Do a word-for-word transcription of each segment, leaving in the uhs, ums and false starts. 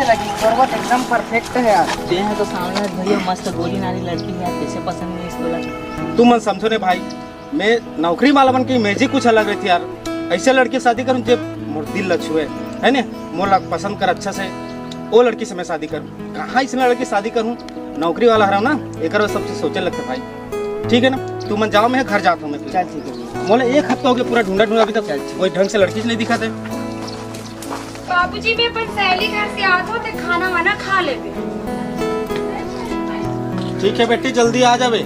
लगी, तोर बात एकदम परफेक्ट है यार। तें ह तो सामने भैया मस्त गोरी नारी लड़की है यार, कैसे पसंद नहीं इसको लगा? तुमन समझो ने भाई, मैं नौकरी वाला मन के इमेज ही कुछ अलग रहती यार। ऐसे लड़की शादी करूँ जे मोर दिल ला छुए, है ने, मोला पसंद कर अच्छा से, वो लड़की से मैं शादी करूँ। कहाँ इसने लड़की शादी करूँ, नौकरी वाला हरव ना, एकर वजह सबसे सोचे लगते भाई। ठीक है ना, तुमन जाओ, मैं घर जाता हूँ मैं। चल ठीक है। मोला एक हफ्ता हो गया पूरा ढूंढा ढूंढा, अभी तक चल ठीक। कोई ढंग से लड़की नहीं दिखाते। बाबूजी, मैं अपन सहेली घर से आत हों, ते खाना वाना खा लेबे। ठीक है बेटी, जल्दी आ जाबे।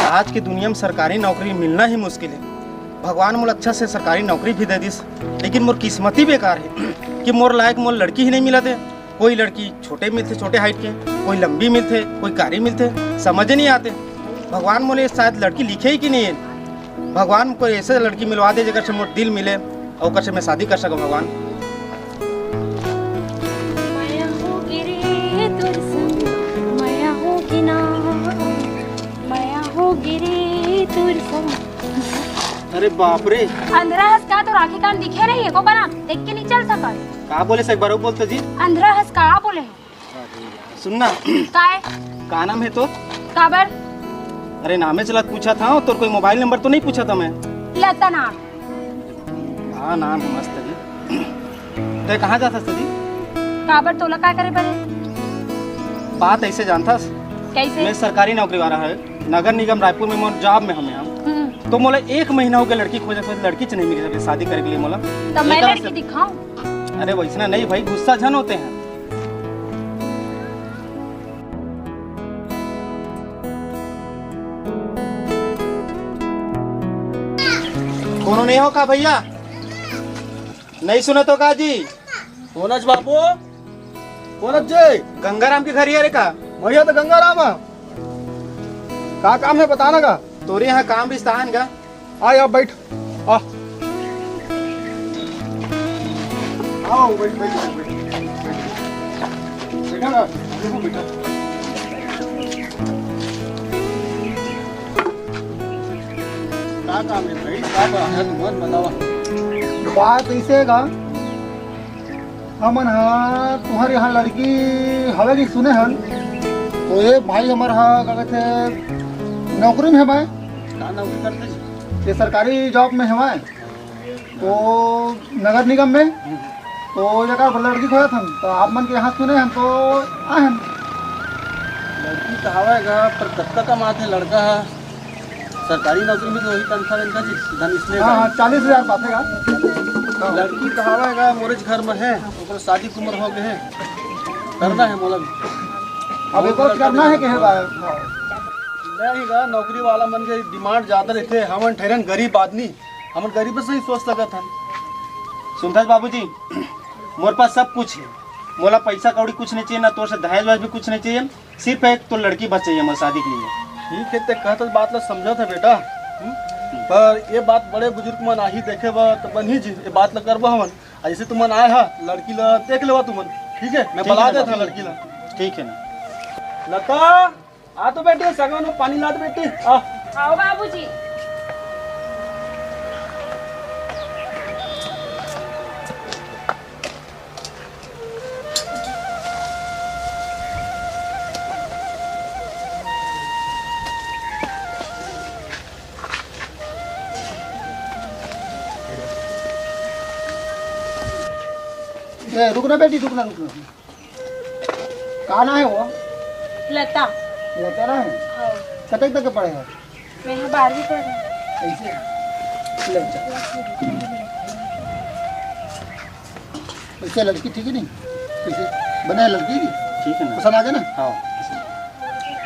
आज की दुनिया में सरकारी नौकरी मिलना ही मुश्किल है। भगवान मोला अच्छा से सरकारी नौकरी भी दे दिस, लेकिन मोर किस्मत ही बेकार है कि मोर लायक मोर लड़की ही नहीं मिलत है। कोई लड़की छोटे मिलथे, छोटे हाइट के, कोई लंबी मिलथे, कोई कारी मिलथे, समझ नहीं आते। भगवान मोले शायद लड़की लिखे ही कि नहीं है। भगवान कोई ऐसे लड़की मिलवा दे जेकर से मोर दिल मिले और ओकर से मैं शादी कर सकूं भगवान। मया होगे रे तोर संग, मया होगे ना, मया होगे रे तोर संग। अरे बाप रे। अंधरा हस का, तोर आँखी कान दिखे नहीं है को करा, देख के नहीं चल सकत। का बोले से एक बार अउ बोलते जी। अंधरा हस का बोले है। सुन ना। काय? का नाम है तोर? काबर? अरे नामे चलत पूछा था, तोर कोई मोबाइल नंबर तो नहीं पूछा था मैं? लता नाम। हाँ, नाम है मस्त है। ते कहाँ जाथस जी? काबर, तोला का करे बर हे? बात ऐसे जानथस? कैसे? मैं सरकारी नौकरी वाला है, नगर निगम रायपुर में मोर जॉब में हमें हम। हम्म। तो मोला एक महीना हो गया लड़की खोजे, खोजे लड़की च नहीं मिली शादी करे के लिए मोला। तो मैं एकर लड़की से दिखाऊं? अरे वैसना नहीं भाई, गुस्सा झन होते हैं। कोनो नहीं हो का भैया? नहीं सुनत हो का जी? कोनच बाबू? कोनच जी? गंगाराम के घर ही अरे का? भैया तो गंगाराम है। का काम है बता ना का? तोरे यहाँ काम रिश्ता है का? आ, आ, बैठ। आ। आओ, बैठ, बैठ, बैठ, बैठ। बैठा ना, देखो, बैठा। का काम है भाई? का काम है? तुम मन बतावा। बात ऐसे है का? हमन ह तुहर यहाँ लड़की हवे कि सुने हन, तो ये भाई हमर ह का कहथे नौकरी में हवय। का नौकरी करथे जी? ये सरकारी जॉब में हवय, तो नगर निगम में, तो जगह पर लड़की खोजत हन, तो आप मन के यहाँ सुने हन तो आए हन। लड़की तो हवय गा, पर कतका कमाथे लड़का ह? सरकारी नौकरी में तो वही तनख्वाह मिलता जी, धन इसलिए हाँ, हाँ, चालीस हजार पाथे गा। लड़की तो हवय गा, मोरेच घर में है, ओकर शादी के उम्र हो गए है, करना है मोला भी। अब एक बार करना है कि है बा-, हाँ। नहीं गा, नौकरी वाला मन के डिमांड ज्यादा रहते, हमन ठहरन गरीब आदमी, हमन गरीब से ही सोच सकत हन। सुनथस बाबूजी, मोर पास सब कुछ है, मोला पैसा कौड़ी कुछ नहीं चाहिए, ना तोर से दहेज वहेज भी कुछ नहीं चाहिए, सिर्फ एक तो लड़की बस चाहिए मोर शादी के लिए। ठीक है, ते कहत बात ला समझत है बेटा, हम्म? पर ये बात बड़े बुजुर्ग मन आही देखे बर तो बनही जी, ये बात ला करबो हमन। ऐसे तुमन आए हा, लड़की ला देख लेवा तुमन, ठीक है? मैं ठीक बला है देत हा बाबू। लड़की ला। ठीक है ना। लता, आ तो बेटी, सगन में पानी लात बेटी, आ। आओ बाबूजी। ए, रुक ना बेटी, रुक ना, रुक ना। का नाम है वो? लता। लता ना है? हाँ। कतक तक के पढ़े हो? मैं यहाँ बारहवीं पढ़ रही हूँ। ऐसे? ले चल। ऐसे लड़की ठीक है नहीं? ठीक है। बने लड़की की? ठीक है ना? पसंद आ गया ना? हाँ।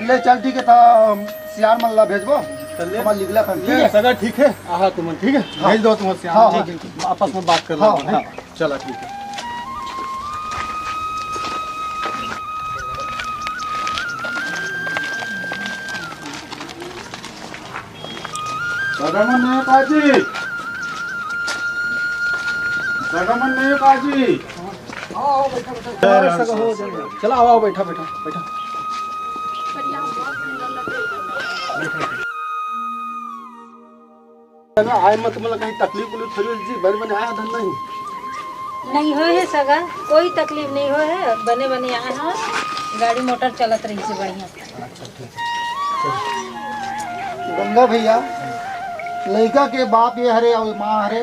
ले चल ठीक है, तो हम सियार मन ला भेजबो। चल ले। हमार लिखला खन, ठीक ले, है? सगा ठीक है? आहा तुमन, ठीक है? हाँ। भेज दो तुमन सियार हाँ, मन। हाँ। ठीक है, ठीक है। आपस में बात कर हाँ, लो। हाँ। चला ठीक है। सगा मन नहीं काजी, सगा मन नहीं काजी। आओ, आओ, बैठो, बैठो। चला, आओ, आओ, बैठा, बैठा, बैठा। ना आए मत, मतलब कहीं तकलीफ उलीफ हो जी, बने बने आया धन नहीं। नहीं होय हे सगा, कोई तकलीफ नहीं होय हे, बने बने आए हन, गाड़ी मोटर चलत रहिस हे बढ़िया। गंगा भैया, लइका के बाप ये हरे अउ माँ हरे,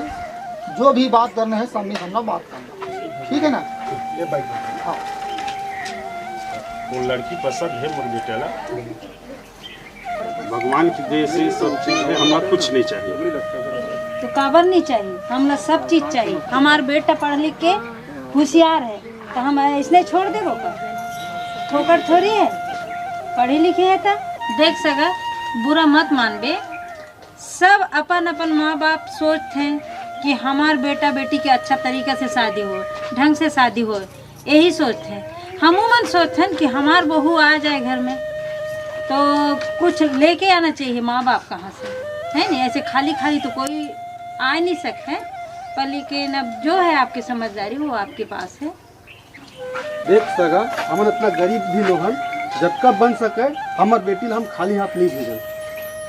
जो भी बात करना है सामने सामने बात करना, ठीक है ना? ये भाई। हाँ। वो लड़की पसंद है मोर बेटा ला। भगवान की दया से सब चीज है, हमरा कुछ नहीं चाहिए। तो काबर नहीं चाहिए, हमला सब चीज चाहिए। हमार बेटा पढ़ लिख के होशियार है, तो हम ऐसने छोड़ देबो का? ठोकर थोड़ी है, पढ़े लिखे है तो। देख सगा, बुरा मत मानबे, सब अपन अपन माँ बाप सोचथे कि हमार बेटा बेटी के अच्छा तरीका से शादी हो, ढंग से शादी हो, यही सोचथे। हमू मन सोचथन कि हमार बहू आ जाए घर में तो कुछ लेके आना चाहिए माँ बाप कहाँ से, है नहीं? ऐसे खाली खाली तो कोई आ नहीं सकते। पर लेकिन अब जो है आपकी समझदारी, वो आपके पास है। देख सगा, हमन इतना गरीब भी लोग हन, जतका बन सके हमर बेटी ला हम खाली हाथ नहीं भेजन।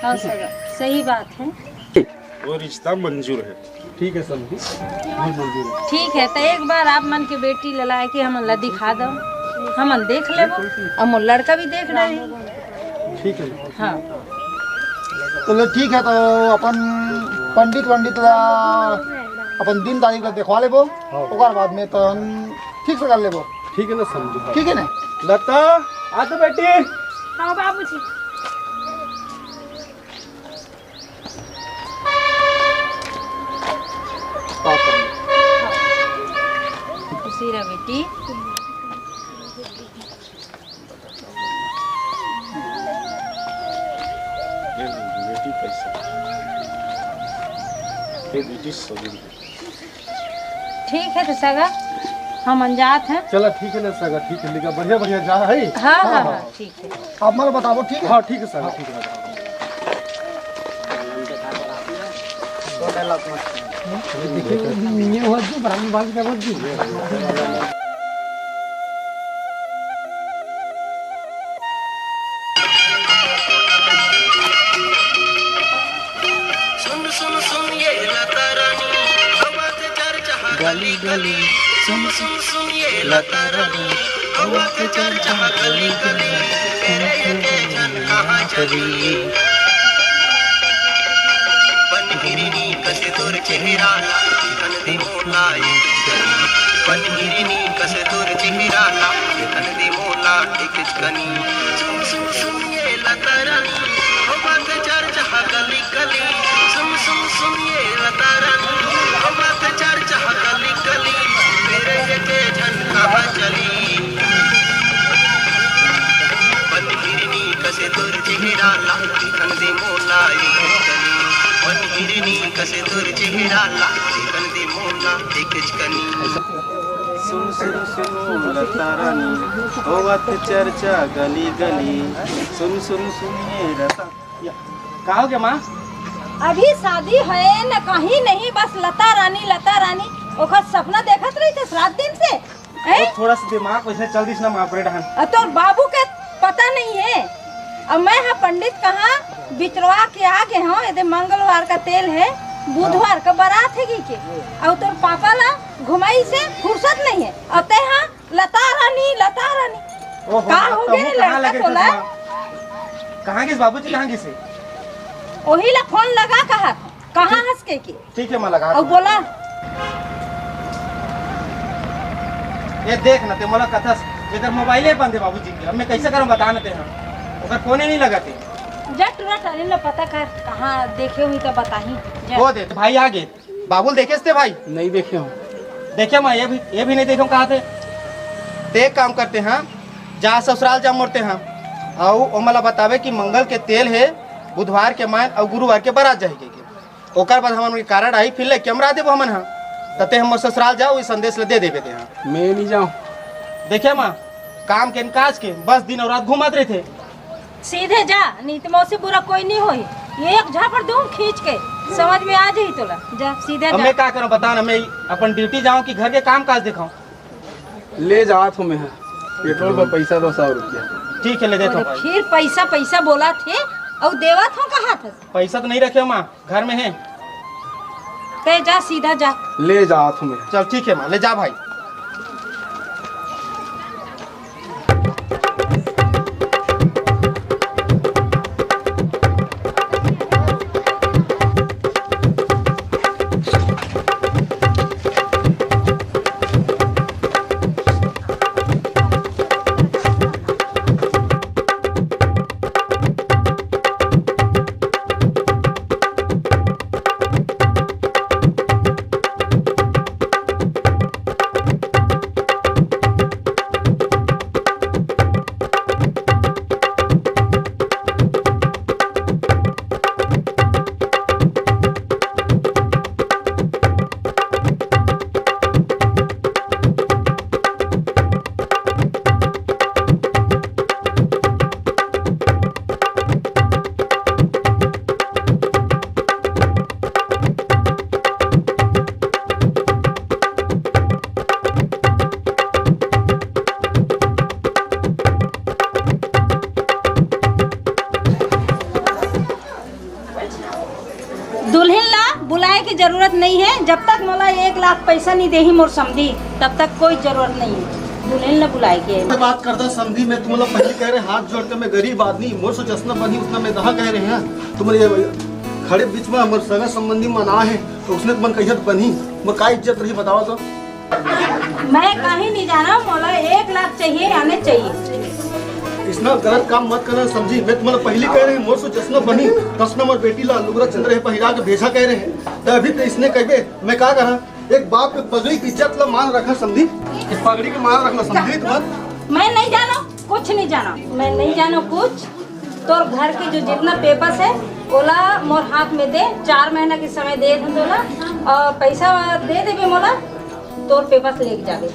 हाँ सगा, सही बात है। वो रिश्ता मंजूर है। ठीक है समधी, बहुत मंजूर है। ठीक है, तो एक बार आप मन के बेटी ला लाए के हमन ला दिखा दो, हमन देख लेबो, और मोर लड़का भी देख रहे हैं। ठीक है। हाँ। तो ले ठीक है, तो अपन पंडित वंडित ला अपन दिन तारीख ला देखवा लेबो, हाँ। ओकर बाद में तो हम ठीक से कर लेबो। ठीक है ना समधी? ठीक है ना? लता, आ तो बेटी। हाँ बाबूजी। खुशी रह बेटी। ये बेटी पैसा। ये बेटी सौ रुपये। ठीक है तो सगा, हम अनजात हैं। चला ठीक है ना सगा, ठीक है, लेकिन बढ़िया बढ़िया जा है। हाँ, हाँ, हाँ, ठीक है। आप मतलब बताओ, ठीक है? हाँ, ठीक है सगा, ठीक है। देखिए, ये हुआ जी, ब्राह्मण बाबू का हुआ जी। सुन सुन सुन ये लता रानी, हवा के चर्चा गली गली। सुन सुन सुन ये लता रानी, हवा के चर्चा गली गली। तेरे ये के जन कहाँ चली? बन हिरनी कसे तोर चेहरा ला, तन दे मोला एक कली। बन हिरनी कसे तोर चेहरा ला, तन दे मोला एक कनी। सुन सुन सुन ये लता रानी, हवा के चर्चा गली गली। सुन सुन सुन ये लता रानी, हवा के चर्चा गली गली। तेरे ये के जन कहाँ चली? बन हिरनी कसे तोर चेहरा ला, दिखन दे मोला एक कनी। बन हिरनी कसे तोर चेहरा ला, दिखन दे मोला एक कनी। सुन सुन सुन लता रानी, होवत चर्चा गली गली। सुन सुन सुन ये रता। या, का हो गया माँ? अभी शादी है न कहीं नहीं, बस लता रानी, लता रानी। ओकर सपना देखत रहिथे रात दिन से। हैं? वो थोड़ा सा दिमाग वैसे चल दिस ना माँ, परे डहन। अ, तोर बाबू के पता नहीं है। अब मैं हा पंडित कहाँ बिचरवा के आ गे हूँ, एदे मंगलवार का तेल है, बुधवार का बारात है की के। और तोर पापा ला घुमाई से फुर्सत नहीं है। अब ते हाँ लता रानी, लता रानी। ओहो, का हो तो गए वो कहाँ लड़का लगे तोला? थे माँ? कहाँ गिस बाबूजी, कहाँ गिस हे? ओही ला फोन लगा कहा, कहाँ ठीक। हंस के की? ठीक है, मैं लगा अब दूँ। बोला। ये देख ना, ते मोला कथस, इधर मोबाइल ही बंद है बाबूजी के। अब मैं कैसे करूँ, बता ना ते, हाँ। ओकर फोन ही नहीं लगा ते। जा टूरा टाली ला पता कर, कहाँ देखे हुई तो बताही। जा। वो दे, भाई आ गए। बाबुल देखे ते भाई? नहीं देखे हूँ। देखे मैं, ये भी, ये भी नहीं देखे हूँ, कहा थे। ते एक काम करते हैं, जा ससुराल जा मोरते हैं, आओ ओमला बतावे कि मंगल के तेल है, बुधवार के मायन और गुरुवार के बारात जाए के, के। ओकर बाद हमन के कारड आई, फिर ले कैमरा देबो हमन हा। तते हम ससुराल जाओ, ई संदेश ले दे देबे ते हा। मैं नहीं जाऊँ। देखे माँ, काम के न काज के बस दिन और रात घूमत रहिथे। सीधे जा, नहीं तो मौसी बुरा कोई नहीं होई। ये एक झापड़ दूं खींच के, समझ में आ जाई तोला। जा, सीधे अब जा। मैं का करूं, बता ना, मैं अपन ड्यूटी जाऊं कि घर के काम काज दिखाऊं? ले जात हूं मैं, पेट्रोल पर पैसा दो सौ रुपया। ठीक है, ले देता हूं अरे भाई। फिर पैसा, पैसा बोला थे, और देवत हो कहा था? पैसा तो नहीं रखे माँ, घर में है। ते जा, सीधा जा। ले जात हूँ मैं। चल ठीक है माँ, ले जा भाई। दुल्हन ला बुलाए के जरूरत नहीं है। जब तक मोला एक लाख पैसा नहीं देही मोर समधी, तब तक कोई जरूरत नहीं है दुल्हन ला बुलाए के। मैं बात करता समधी, मैं तुम्हारा पहले कह रहे, हाथ जोड़ के, मैं गरीब आदमी, मोर से जसना बनी उतना मैं दहा कह रहे हैं। तुम्हारे ये खड़े बीच में हमारे सगा संबंधी मन आ है, तो उसने मन कहियत बनी, मैं का इज्जत रही बताओ तो। मैं कहीं नहीं जाना, मोला एक लाख चाहिए, आने चाहिए। इसना गलत काम मत करना समधी, मैं तुम्हारा पहली कह रहे हैं, मोर से जसना बनी, तसना मोर बेटी ला लुगरा चंद्र है पहिरा के भेजा कह रहे हैं, तो अभी तो इसने कहबे, मैं का करा? एक बाप के पगड़ी की इज्जत ला मान रखना समधी, कि पगड़ी के मान रखना समधी तुम्हारा। मैं नहीं जाना, कुछ नहीं जाना, मैं नहीं जाना कुछ। तोर घर के जो जितना पेपर्स है, ओला मोर हाथ में दे, चार महीना के समय दे दे तोला, और पैसा दे देबे मोला, तोर पेपर्स लेके जाबे।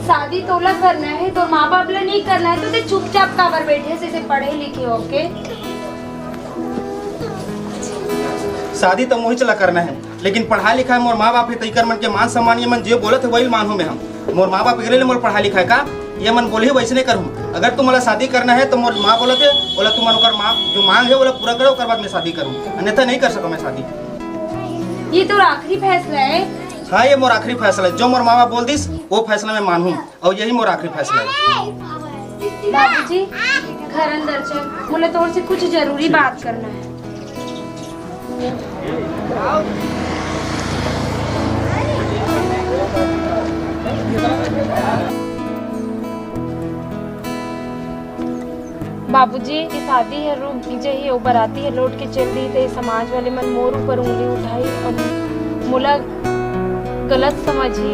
शादी तोला करना है, तोर माँ बाप ला नहीं करना है, तो ते चुपचाप काबर बैठे से, से पढ़े लिखे होके? शादी तो मोहिच ला करना है, लेकिन पढ़ाई लिखाई मोर माँ बाप है, तइकर मन के मान सम्मान, ये मन जे बोलत है, वही मानहूँ मैं हम। मोर माँ बाप एकरे ले मोर पढ़ाई लिखाई का, ये मन बोलही वैसे नहीं करूँ। अगर तुम मोला शादी करना है तो मोर माँ बोलत है, बोला तुम मन ओकर माँ जो मांग है, बोला पूरा करो, ओकर बाद मैं शादी करूँ, अन्यथा नहीं कर सकूँ मैं शादी। ये तो आखिरी फैसला है। हाँ, ये मोर आखिरी फैसला है। जो मोर माँ बाप बोल दिस, वो फैसला मैं मानहूँ, और यही मोर आखिरी फैसला है। बाबूजी, घर अंदर चल, मोला तोर से कुछ जरूरी बात करना है। बाबूजी, ये शादी ह रुक जही, अउ बराती ह लौट के चल दी, त ये समाज वाले मन मोर ऊपर उंगली उठाई, अउ मोला गलत समझही,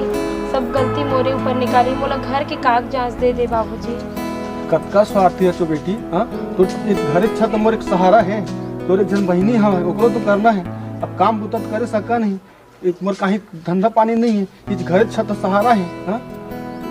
सब गलती मोरे ऊपर निकाली। मोला घर के कागजात दे दे बाबूजी। कतका स्वार्थी हस तो बेटी, हाँ? तो इस घर इच्छा तो मोर एक सहारा है, तोरे जन बहिनी हवय, ओकरो तो करना है। अब काम बुता तो करे सका नहीं, एक मोर काहीं धंधा पानी नहीं है, इस घर इच्छा तो सहारा है, हाँ?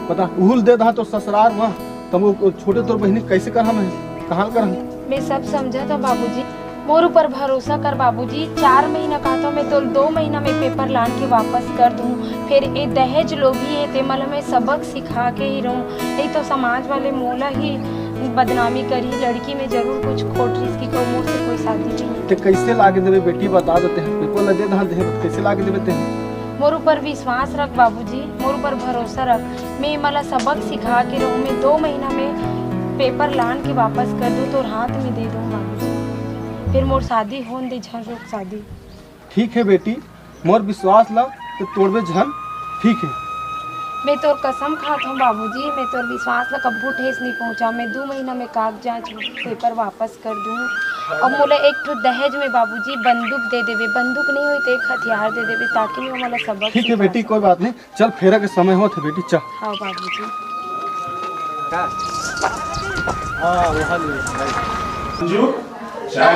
बता, उहुल दे दहा तो ससुरार में, तब वो छोटे तोर बहिनी कैसे कर हम, कहाँ कर हम? मैं सब समझत हूँ बाबूजी, मोर ऊपर भरोसा कर बाबूजी। चार महीना कहत हूँ मैं, तो दो महीना में पेपर लान के वापस कर दूँ। फिर ये दहेज लोभी है, ते मन ला मैं सबक सिखा के ही रहूँ, नहीं तो समाज वाले मोला ही बदनामी करही। लड़की में जरूर कुछ खोट रहिस कि कहूँ मोर से कोई शादी नहीं। ते कैसे लाके देबे बेटी, बता देते हैं, पेपर ला दे दहा देहे, कैसे लाके देबे ते? मोर ऊपर विश्वास रख बाबूजी, मोर ऊपर भरोसा रख। मैं एमा ला सबक सिखा के रहूँ, मैं दो महीना में पेपर लान के वापस कर दूँ, तोर हाथ में दे दूँ बाबूजी। फिर मोर शादी होन दे, झन रोक शादी। ठीक है बेटी, मोर विश्वास ला तो तोड़बे झन, ठीक है। मैं तोर कसम खात हूँ बाबूजी, मैं तोर विश्वास ला कब्बू ठेस नहीं पहुँचा। मैं दो महीना में कागजात पेपर वापस कर दूँ। अब मोला एक ठो दहेज में बाबूजी बंदूक दे देबे, बंदूक नहीं होई तो एक हथियार दे देबे, ताकि मैं मोला सबक ठीक है सिखा बेटी, सकूँ। कोई बात नहीं, चल फेरा के समय होत है बेटी, चल। हाँ बाबूजी। का? हाँ, वहाँ ले। संजू, चाय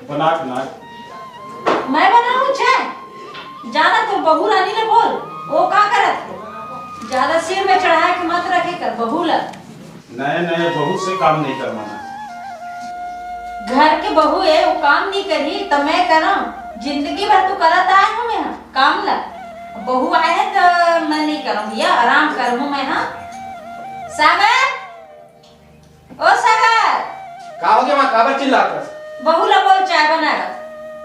बना के ला। मैं बनाऊँ चाय? ज्यादा तो बहू रानी ले बोल, वो का करत है? ज्यादा सिर में चढ़ाए के मत रखे कर बहू ला। नए नए बहू से काम नहीं करवाना। घर के बहू है, वो काम नहीं करी त मैं करम? जिंदगी भर तू करत आए हूँ मैं काम ला। बहू आए है त मैं नहीं करम भैया, आराम करम मैं। हाँ सागर, ओ सागर। का हो गया माँ, काबर चिल्लात हस? बहू ला बोल, चाय बनाएगा।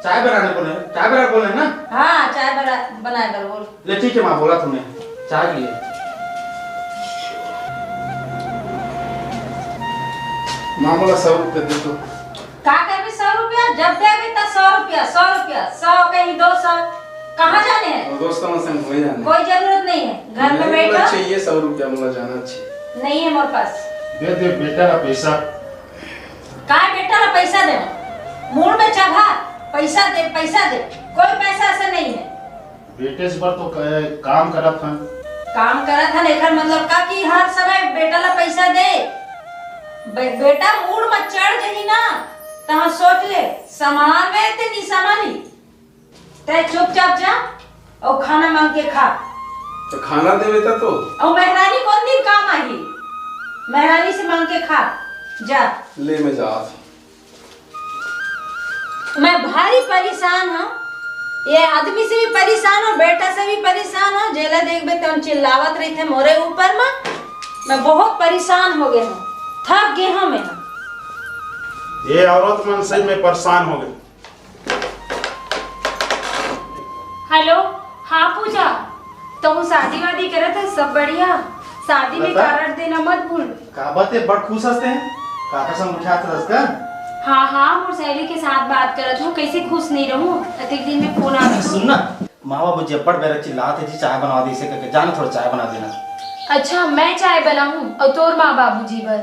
चाय बनाने बोले, चाय बनाने बोले ना? हाँ, चाय बना, बनाए बर बोल। ले ठीक है माँ, बोला तूने, चाय के लिए। माँ बोला सौ रुपये दे तो। का कहबे सौ रुपया? जब देबे त सौ रुपया, सौ रुपया, सौ कहीं दो सौ, कहाँ जाने है? और दोस्तों में संग हुए जाने। कोई जरूरत नहीं है, घर पे नहीं, बोला बैठो। चाहिए सौ रुपया, बोला जाना चाहिए। नहीं है मोर पास। दे दे बेटा ना पैसा। काय बेटा ला पैसा दे? मूड़ में चढ़ा, पैसा दे, पैसा दे। कोई पैसा ऐसा नहीं है। बेटे से बर तो कहे, काम करत हन। काम करत हन, एकर मतलब का कि हर समय बेटा ला पैसा दे? बे-, बेटा मूड़ में चढ़ जही ना, तहाँ सोच ले, संभाल में ते नहीं संभाली। तै चुपचाप जा अउ खाना मांग के खा। तो खाना देवे ता तो। अउ मेहरानी कौन दिन काम आही? मेहरानी से मांग के खा, जा। ले मैं जात हूँ। मैं भारी परेशान हूँ, ये आदमी से भी परेशान हूँ, बेटा से भी परेशान हूँ। जेला देखबे तब चिल्लावत रहिथे मोरे ऊपर में। मैं बहुत परेशान हो गए हूँ, थक गए हूँ मैं। ये औरत मन से मैं परेशान हो गए। हेलो, हाँ पूजा, तहूँ शादी वादी करत है, सब बढ़िया? शादी में बता। कार्ड देना मत भूल। का बात है, बड़ खुश हंसते हैं? काका संग उठा था दस का? हाँ, हाँ, मोर सहेली के साथ बात करत हूँ, कैसे खुश नहीं रहूँ? अतिक दिन में फोन आ गया। सुन ना, माँ बाबू जी बड़ बेरा चिल्लात है जी, चाय बनवा दे इसे करके, जाना थोड़ा चाय बना देना। अच्छा, मैं चाय बनाऊँ और तोर माँ बाबू जी बर?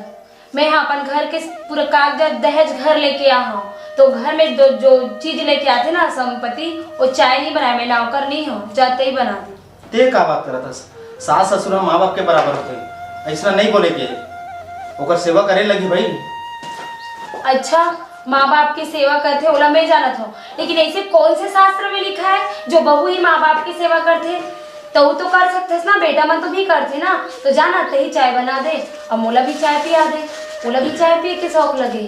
मैं यहाँ अपन घर के पूरा कागजात दहेज घर लेके आ हूँ, तो घर में जो, जो चीज लेके आते ना संपत्ति, वो चाय नहीं बनाए, मैं नौकर नहीं हूँ, जाते ही बना दे। ते का बात करत हस? सास ससुर ह माँ बाप के बराबर होथे, ऐसना नहीं बोले के। ओकर सेवा करे लगी भाई। अच्छा, माँ बाप के सेवा करथे ओला मैं जानत हूँ, लेकिन ऐसे कौन से शास्त्र में लिखा है जो बहू ही माँ बाप की सेवा करथे? तू तो कर सकथस ना, बेटा मन तो भी करथे ना, तो जाना ते ही चाय बना दे, अब मोला भी चाय पिया दे, मोला भी चाय पिए के शौक लगे।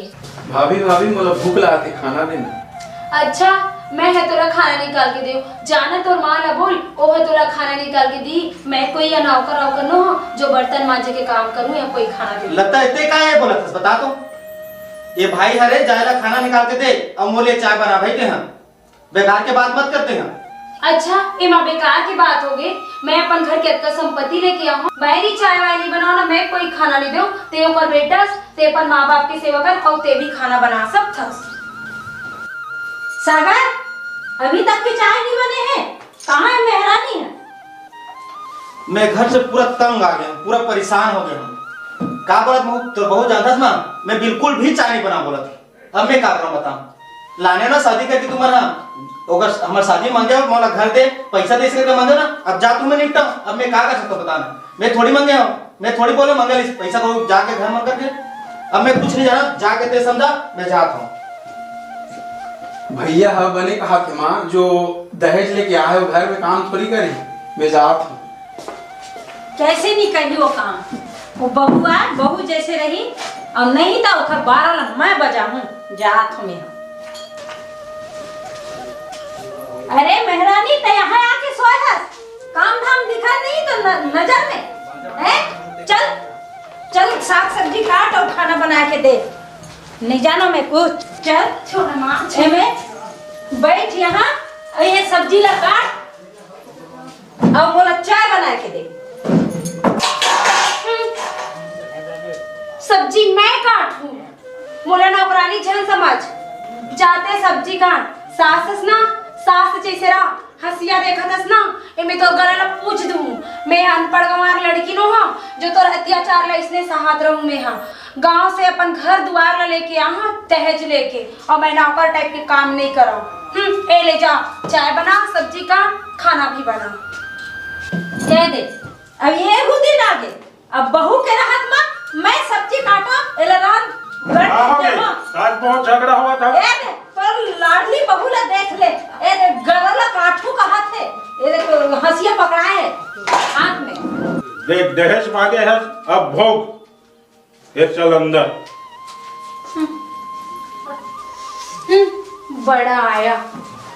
भाभी, भाभी, मोला भूख लागत हे, खाना देना। अच्छा, मैं ह तोला खाना निकाल के देव, जाना तोर माँ ला बोल, ओ ह तोला खाना निकाल के दी। मैं कोई या नौकर वौकर नो हो जो बर्तन मांजे के काम करूँ या कोई खाना दे। लता, इतने का है बोलत हस, बता तो। ये भाई हरे, जाए ला खाना निकाल के दे, अब मोले चाय बना भाई ते हाँ। बेकार के बात मत करते हैं। अच्छा, एमा बेकार के बात हो गई। मैं अपन घर के अतका संपत्ति लेके आऊँ, मैं नहीं चाय वाय नहीं बनाऊँ ना, मैं कोई खाना नहीं दूँ। ते ओकर बेटा, ते अपन माँ बाप के सेवा कर और ते भी खाना बना सकथस। सागर, अभी तक के चाय नहीं बने हैं, कहाँ है मेहरानी है? मैं घर से पूरा तंग आ गया हूँ, पूरा परेशान हो गया हूँ। का बोलत हूँ, तो बहुत जानता था ना, मैं बिल्कुल भी चाय नहीं बना बोलत। अब मैं का करूँ बता, लाने ना शादी करके तुम्हारा, ओकर हमार शादी मांगे हो, मोला घर दे, पैसा दे, इसके मांगे ना। अब जा तुम्हें निपटा, अब मैं का कर सकता हूँ बता ना, मैं थोड़ी मांगे हूँ, मैं थोड़ी बोले मंगल इस पैसा को जाके घर मांग करके। अब मैं कुछ नहीं जाना, जाके ते समझा, मैं जाता हूँ। भैया ह बने कहा थे माँ, जो दहेज लेके आए हो घर में काम थोड़ी करे, मैं जात हूँ। कैसे नहीं करी वो काम? वो बहू आए, बहू जैसे रही, और नहीं तो ओकर बारह ला मैं बजाऊं, जात हूँ मैं। अरे मेहरानी, ते यहाँ आके सोए हस, काम धाम दिखा नहीं तो न, नजर में, हैं? चल, चल साग सब्जी काट और खाना बना के दे। नहीं जानो मैं कुछ, चल। छोड़ माँ, छोड़। एमे बैठ यहाँ, और ये सब्जी ला काट। अब मोला चाय बना के दे। सब्जी मैं काटूं, मोला नौकरानी झन समझ। जाते सब्जी काट, सास हस ना, सास जैसे रहा, हंसिया देखत हस ना, एमे तोर गला ला पूछ दूं। मैं अनपढ़ गंवार लड़की नो हा, जो तोर अत्याचार ला इसने सहात रहूं मैं हा। गांव से अपन घर दुआर ला लेके आहा, दहेज लेके, और मैं नौकर टाइप के काम नहीं करा। हम्म, ए ले जा, चाय बना, सब्जी काट, खाना भी बना। कह दे, अब ये हु दिन आगे, अब बहू के रहत मा मैं सब्जी काटा, एला रांध गढ़ हाँ, हो गई। देवा। आज बहुत झगड़ा हुआ था। ए दे, तोर लाडली बहू ला देख ले, ए दे, गरला काठू कहत हे, ए दे, तो हंसिया पकड़ाए है हाथ में। देख, दहेज मांगे है, अब भोग। ये चल अंदर। हम्म, बड़ा आया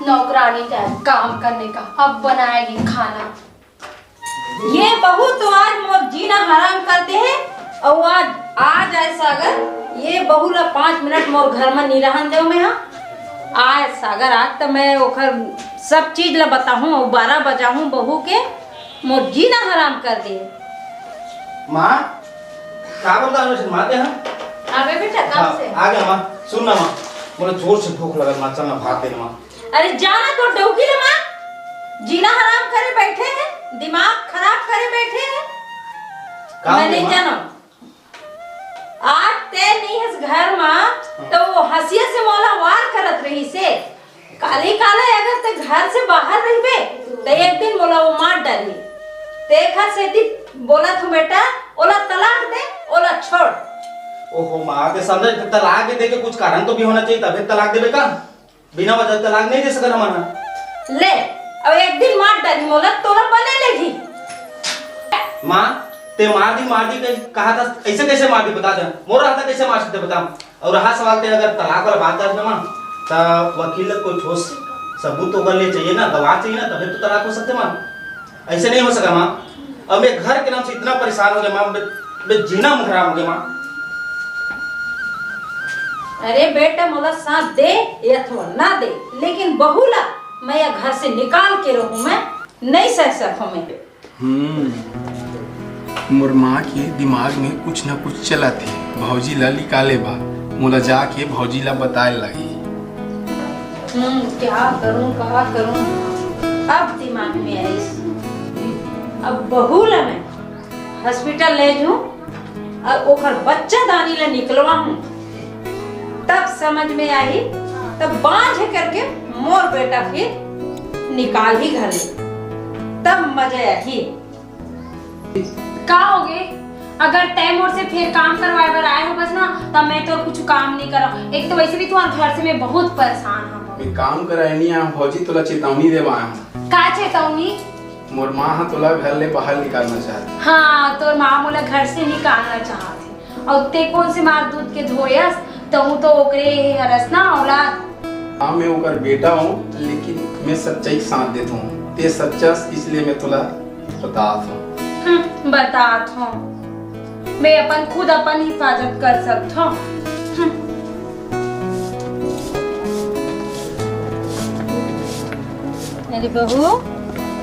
नौकरानी टाइप काम करने का, अब बनाएगी खाना। ये बहू तो आज मोर जीना हराम कर दे है, और आज, आज ऐसा अगर ये बहू ला पाँच मिनट मोर घर में नहीं रहन देव मैं, हाँ। आय सागर, आज त मैं ओखर सब चीज ल बताहूँ अउ बारह बजाहूँ बहू के, मोर जीना हराम कर दे। माँ, का बोलता है माँ ते, हाँ? आ गए बेटा काम हाँ, से? आ गया माँ। सुन ना माँ, मोला जोर से भूख लगल माँ, चल ना भात दे ना माँ। अरे जा ना तो डौकी ले माँ, जीना हराम करे बैठे हैं, दिमाग खराब करे बैठे हैं। का मैं बोले नहीं माँ? जाना। आज ते नहीं हस घर मा, हाँ। तो वो हंसिया से मोला वार करत रही से। काली काले अगर ते घर से बाहर रहिबे, तो एक दिन मोला वो मार डाली। ते घर से दी बोला तू बेटा, ओला तलाक दे, ओला छोड़। ओहो माँ, ते समझे, ते तलाक दे के कुछ कारण तो भी होना चाहिए, तभी तलाक देबे का? बिना वजह तलाक नहीं दे सकत हमन ह। ले, अब एक दिन मार डाली मोला, तोला बने लेगी। माँ, ते मार दी, मार दी कही कहा था, ऐसे कैसे मार दी बता दे, मोर रहता कैसे मार सकते बता? और रहा सवाल ते अगर तलाक वाला बात करत ना माँ, त वकील ल कोई ठोस सबूत ओकर लिए चाहिए ना, गवाह चाहिए ना, तभी तो तलाक हो सकते माँ। ऐसे नहीं हो सका माँ। अब मैं घर के नाम से इतना परेशान हो गया माँ, बे, बे जीना हराम हो गया माँ। अरे बेटा, मोला साथ दे अथवा ना दे, लेकिन बहू ला मैं ये घर से निकाल के रहूं, मैं नहीं सह सकूं मैं। हम्म, मोर माँ के दिमाग में कुछ न कुछ चलत हे। भौजी ला निकाले बा, मोला जाके भौजी ला बताए लागी। हम्म, क्या करूं, का करूं? अब दिमाग में आइस। अब बहू ला मैं हॉस्पिटल ले जूं और ओकर बच्चा दानी ला निकलवा हूं, तब समझ में आही। तब बांझ करके मोर बेटा फिर निकाल ही घर ले, तब मजा आही। का होगे? अगर तै मोर से फिर काम करवाए बर आए हो बस ना, तब मैं तो कुछ काम नहीं करा। एक तो वैसे भी तुम्हारे घर से मैं बहुत परेशान हूँ। मैं काम कराए नहीं आया भौजी, तोला चेतावनी देवा आया हूँ। का चेतावनी? मोर माँ ह तोला घर ले बाहर निकालना चाहत हे। हाँ, तोर माँ मोला घर से निकालना चाहत हे। अउ ते कोन से मार दूध के धोयस? तहूँ तो ओकरे हरस ना औलाद। हाँ, मैं ओकर बेटा हूँ, लेकिन मैं सच्चाई के साथ देता हूँ। ते सच्चा हस, इसलिए मैं तोला बतात हूँ। हम्म, बतात हूँ। मैं अपन खुद अपन हिफाजत कर सकत हूँ। हम्म। अरे बहू,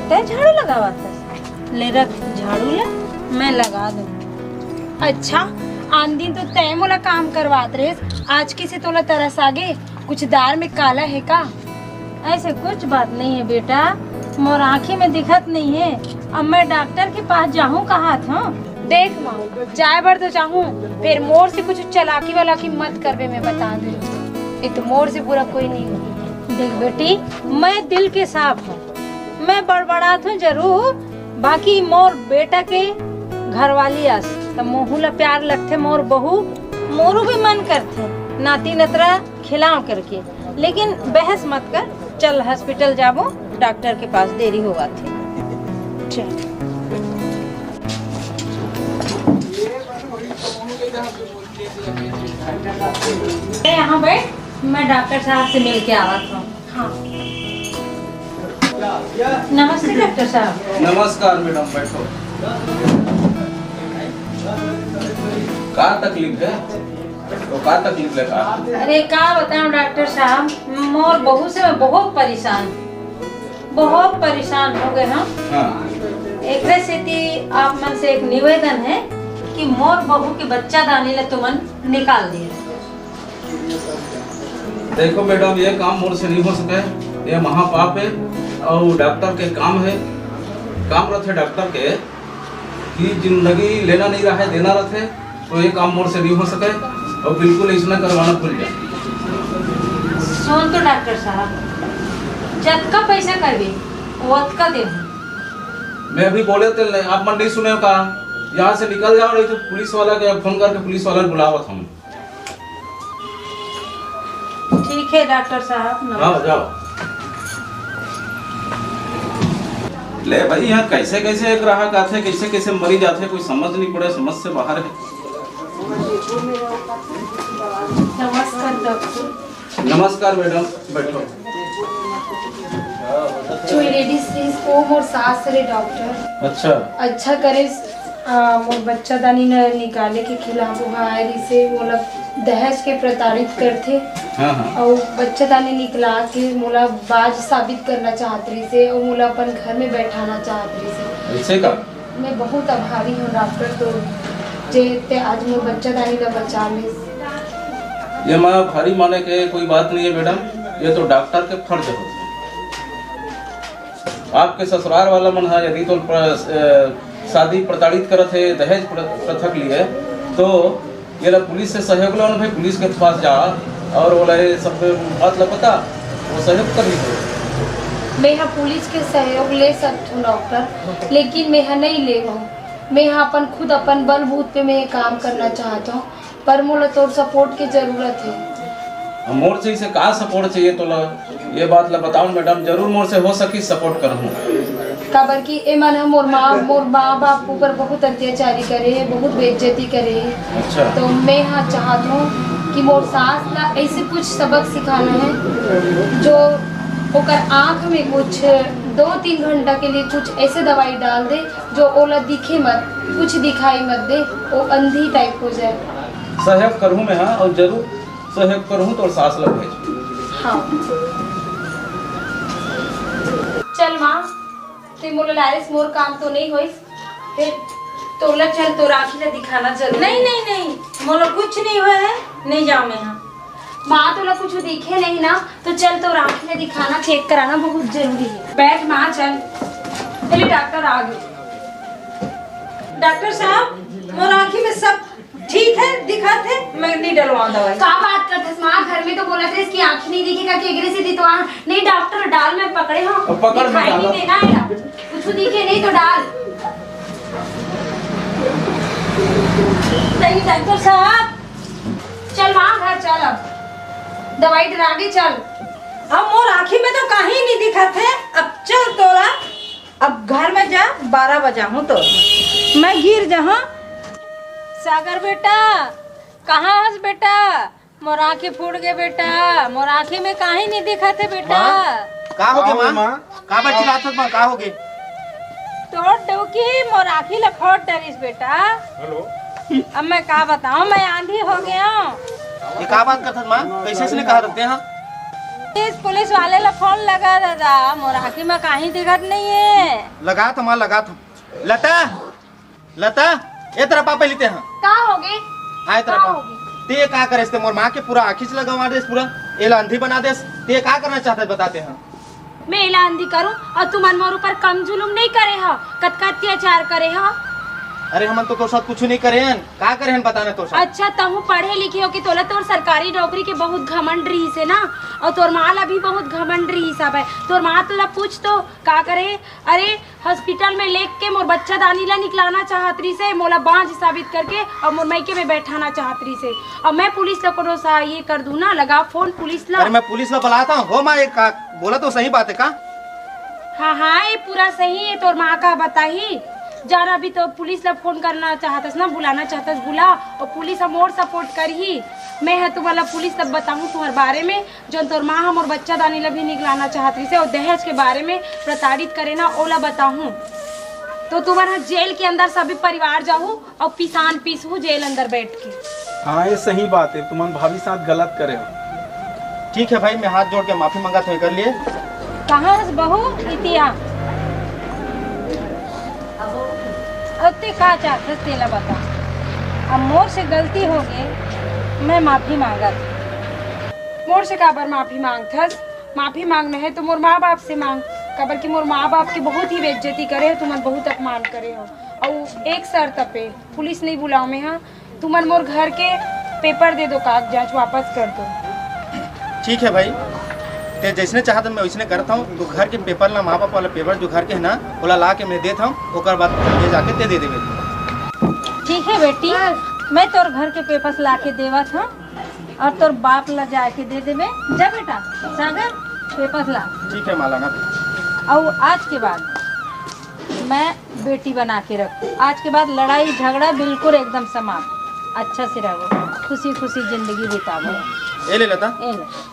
तै झाड़ू लगावत हस? ले रख झाड़ू ला, मैं लगा दूँ। अच्छा, आन दिन तो तै मोला काम करवात रहेस, आज किसे तोला तरस आगे? कुछ दार में काला है का? ऐसे कुछ बात नहीं है बेटा, मोर आँखी में दिखत नहीं है। अब मैं डॉक्टर के पास जाहूँ कहात हूँ। देख माँ, जाए बर तो चाहूँ, फिर मोर से कुछ चालाकी वालाकी मत करबे, मैं बता दे। ये तो मोर से बुरा कोई नहीं हो। देख बेटी, मैं दिल के साफ हूँ, मैं बड़बड़ात हूँ जरूर, बाकी मोर बेटा के घरवाली अस, त मोहू ला प्यार लगथे मोर बहू, मोरो भी मन करथे नाती नतरा खिलाओ करके, लेकिन बहस मत कर, चल हॉस्पिटल जाबो, डॉक्टर के पास देरी होवत हे। चल। ए, यहाँ बैठ, मैं डॉक्टर साहब से मिल के आवत हूँ। हाँ। नमस्ते डॉक्टर साहब। नमस्कार मैडम, बैठो। का तकलीफ है? तो का तकलीफ है का? अरे का बताऊं डॉक्टर साहब, मोर बहू से मैं बहुत परेशान, बहुत परेशान हो गए हम। हाँ। एकरे सेती आप मन से एक निवेदन है कि मोर बहू के बच्चा दानी ला तुमन निकाल दिए। देखो मैडम, ये काम मोर से नहीं हो सके, ये महापाप है और डॉक्टर के काम है, काम रथे डॉक्टर के कि जिंदगी लेना नहीं रहे, देना रथे, तो ये काम मोर से नहीं हो सके और बिल्कुल इसने करवाना भूल जाए। सुन तो डॉक्टर साहब, जतका पैसा कहबे, ओतका देहूँ। मैं अभी बोले थे, आप मन नहीं सुने का? यहाँ से निकल जाओ, नहीं तो पुलिस वाला के फोन करके पुलिस वाला बुलावत हम। ठीक है डॉक्टर साहब, नमस्कार। जाओ, जाओ। ले भाई, यहाँ कैसे कैसे ग्राहक आथे, कैसे कैसे मरीज आथे, कोई समझ नहीं पड़े, समझ से बाहर है। नमस्कार डॉक्टर। नमस्कार मैडम, बैठो। कोई लेडीज प्लीज, वो मोर सास रे डॉक्टर। अच्छा। अच्छा करे, आ, मोर बच्चा दानी न निकाले के खिलाफ वो आए रही से, मोला दहेज के प्रताड़ित करथे। हाँ, हाँ। अउ बच्चादानी निकला के मोला बाज साबित करना चाहत रहिसे अउ मोला अपन घर में बैठाना चाहत रहिसे। ऐसे का? मैं बहुत आभारी हूँ डॉक्टर, तो जे ते आज मोर बच्चादानी ला बचा लेस। ये माँ भारी माने के कोई बात नहीं है मैडम, ये तो डॉक्टर के फर्ज होथे। आपके ससुराल वाला मन हा यदि तो प्र-, अ, शादी प्रताड़ित करत हे, दहेज प्र-, प्रथा के लिए, तो ये ला पुलिस से सहयोग लो ना भाई, पुलिस के पास जा और बोला ये सब बात ला बता, वो सहयोग कर ली। मैं हा पुलिस के सहयोग ले सकथूं डॉक्टर, लेकिन मैं हा नहीं लेवं। मैं हा अपन खुद अपन बलबूत पे मैं ये काम करना चाहत हूँ, पर मोला तोर सपोर्ट के जरूरत है। अब मोर से इसे का सपोर्ट चाहिए तोला? ये बात ला बताओ मैडम, जरूर मोर से हो सकी सपोर्ट करहूँ। काबर कि ए मन ह मोर माँ, मोर माँ बाप ऊपर बहुत अत्याचारी करे हे, बहुत बेइज्जती करे हे। अच्छा। तो मैं हा चाहत हूँ कि मोर सास ला ऐसे कुछ सबक सिखाना है, जो ओकर आँख में कुछ दो तीन घंटा के लिए कुछ ऐसे दवाई डाल दे, जो ओला दिखे मत, कुछ दिखाई मत दे, वो अंधी टाइप हो जाए। सहयोग करहूँ मैं, हाँ, और जरूर सहयोग करहूँ, तोर सास ला भेज। हाँ। चल माँ, ते मोला लारिस, मोर काम तो नहीं होइस। फिर तोला चल, तोर आँखी ला दिखाना जरूरी। नहीं, नहीं, नहीं, मोला कुछ नहीं हुआ है, नहीं जाऊँ मैं यहाँ। माँ, तोला कुछ दिखे नहीं ना, तो चल, तोर आँखी ला दिखाना, चेक कराना बहुत जरूरी है। बैठ माँ, चल। चलिए, डॉक्टर आ गए। डॉक्टर साहब, मोर आँखी में सब ठीक है, दिखत है, मैं नहीं डलवाऊँ दवाई। का बात करत हस माँ? घर में तो बोलत रहिस कि आँखी नहीं दिखे, का केकरे से दितवा? नहीं डॉक्टर, डाल, मैं पकड़े हूँ। अब पकड़, दिखाई डालो। नहीं देना है, कुछ दिखे नहीं तो डाल। नहीं डॉक्टर साहब, चल माँ घर चल, अब दवाई डरा के चल। अब मोर आँखी में तो कहीं नहीं दिखत है, अब चल तोला। अब घर में जा, बारह बजा हूँ तो मैं गिर जाहूँ। सागर बेटा, कहाँ हस बेटा? मोर आँखी फूट गे बेटा, मोर आँखी में काहीं नहीं दिखत है बेटा। माँ, का हो गे का हो माँ? माँ? का बच्ची बात हो माँ, का हो गे? तोर डौकी मोर आँखी ला फोड़ डरिस बेटा। हेलो। अब मैं का बताऊँ, मैं आंधी हो गया हूँ। ये का बात करत हस माँ? कैसे इसने कहा रहते हैं? इस पुलिस वाले ला फोन लगा दादा, मोर आँखी में काहीं दिखत नहीं है। लगा तो माँ, लगा तो। लता, लता, ए तेरा पापा लेते हैं। का हो गे? हाँ, ए तेरा का पापा। हो गे? ते का करे, इसते मोर माँ के पूरा आँखी से लगवा देस, पूरा एला अंधी बना देस। ते का करना चाहता है, बताते हैं। मैं एला अंधी करूँ और तुमन मोर ऊपर कम जुलुम नहीं करे हो, कतका अत्याचार करे हो। अरे हमन तो तोर साथ कुछ नहीं करे हन, का करे हन बताना तोर साथ। अच्छा, तहूँ पढ़े लिखे हो कि तोला तोर सरकारी नौकरी के बहुत घमंड रहिस है ना, और तोर माँ ला भी बहुत घमंड रहिस हवय। तोर माँ ला पूछ तो का करे। अरे हॉस्पिटल में लेग के मोर बच्चादानी ला निकलाना चाहत रहिसे, मोला बांझ साबित करके अउ मोर मइके में बैठाना चाहत रहिसे। अउ मैं पुलिस ला कोनो सा ये कर दूं ना, लगा फोन पुलिस ला। अरे मैं पुलिस ला बुलाता हूँ। हो माँ, ये का बोला तो सही बात है का? हाँ, हाँ, ये पूरा सही है। तोर माँ का बताही, जाना अभी तो पुलिस ला फोन करना चाहतस ना, बुलाना चाहतस, बुला, अउ पुलिस ह मोर सपोर्ट करही। मैं ह तुम्हारा पुलिस ला बताहूँ तुम्हारे बारे में। जोन तोर माँ ह मोर बच्चादानी ला भी निकलाना चाहत रहिसे अउ दहेज के बारे में प्रताड़ित करे ना, ओला बताहूँ तो तुमन ह जेल के अंदर सभी परिवार जाहू अउ पिसान पीसहू जेल अंदर बैठ के। हाँ, ये सही बात है, तुमन भाभी साथ गलत करे हो। ठीक है भाई, मैं हाथ जोड़ के माफी मंगत हूँ एकर लिए। कहाँ हस बहू? इतिया। अब ते का चाहथस तेला बता। अब मोर से गलती हो गे, मैं माफी मांगत। मोर से काबर माफी मांगथस? माफी मांगना है तो मोर माँ बाप से मांग, काबर कि मोर माँ बाप के बहुत ही बेइज्जती करे हो तुमन, बहुत अपमान करे हो। अउ एक शर्त पे पुलिस नहीं बुलाओ मैं, हाँ, तुमन मोर घर के पेपर दे दो, कागजात वापस कर दो। ठीक है भाई, ते जैसने चाहत मैं वैसने करत हूँ। तो घर के पेपर ला, माँ बाप वाला पेपर जो घर के है ना, ओला ला के मैं देत हूँ, ओकर बाद ले जाके ते दे देबे। ठीक है बेटी, मैं तोर घर के पेपर ला के देवत हूँ और तोर बाप ला जाके दे देबे। जा बेटा, सागर, पेपर ला। ठीक है माँ, लाना। अउ आज के बाद मैं बेटी बना के रखो। आज के बाद लड़ाई झगड़ा बिल्कुल एकदम समाप्त। अच्छा से रहो, खुशी खुशी जिंदगी बिताओ। ए ले लता। ए ले।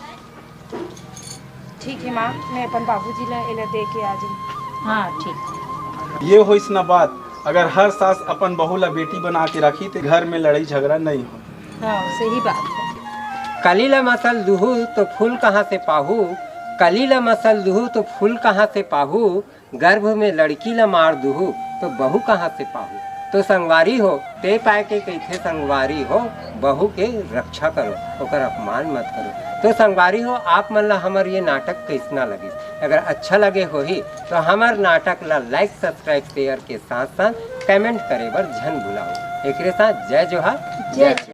ठीक है माँ, मैं अपन बाबूजी ला एला दे के आ जाऊँ। हाँ, ठीक। ये होइस ना बात, अगर हर सास अपन बहू ला बेटी बना के रखी तो घर में लड़ाई झगड़ा नहीं हो। हाँ, सही बात है। कली ला मसल दुहू तो फूल कहाँ से पाहू, कली ला मसल दुहू तो फूल कहाँ से पाहू, गर्भ में लड़की ला मार दुहू तो बहू कहाँ से पाहू। तो संगवारी हो, ते पाए के कहिथे संगवारी हो, बहू के रक्षा करो, ओकर अपमान मत करो। तो संगवारी हो, आप मन ला हमर ये नाटक कैसना लगिस? अगर अच्छा लगे होही तो हमर नाटक ला like, subscribe, share के साथ साथ comment करे बर झन भुलाओ। एकरे साथ जय जोहार, जय जय